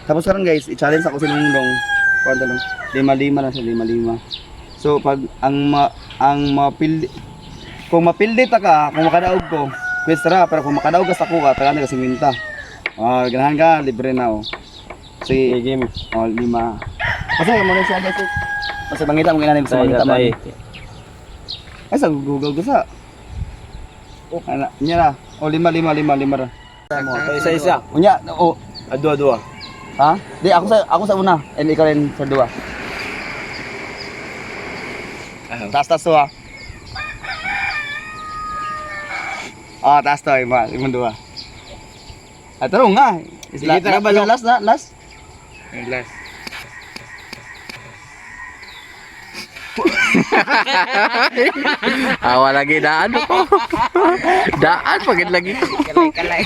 Tapos karon guys, i-challenge ako si Lunglong. Kuan lang. Lima-lima lang siya, lima-lima. So pag ang ma, ang mapili kung mapildi ta ka, kung makadaog ko, quiz ra, pero kung makadaog ka sa kuha, tagaan ka 50. Ah, ganahan ka, libre na oh. Sige, Game. oh, lima. Kasi mo na siya guys. Kasi mangita mo ginanim sa mangita mo. Ay sa Google ko sa. Oh, ana, niya na. Oh, lima lima lima lima ra. Isa-isa. Unya, oh, Dua, dua. ha? Di ako sa una, and ikaw rin sa dua. Taas taas to ha. Ah, taas to ima, imong dua. Ah, tarong nga. Is Sige, tara, balok. Last na, last. Last. Awa lagi daan ko. Daan pagid lagi ko. Kalay, kalay.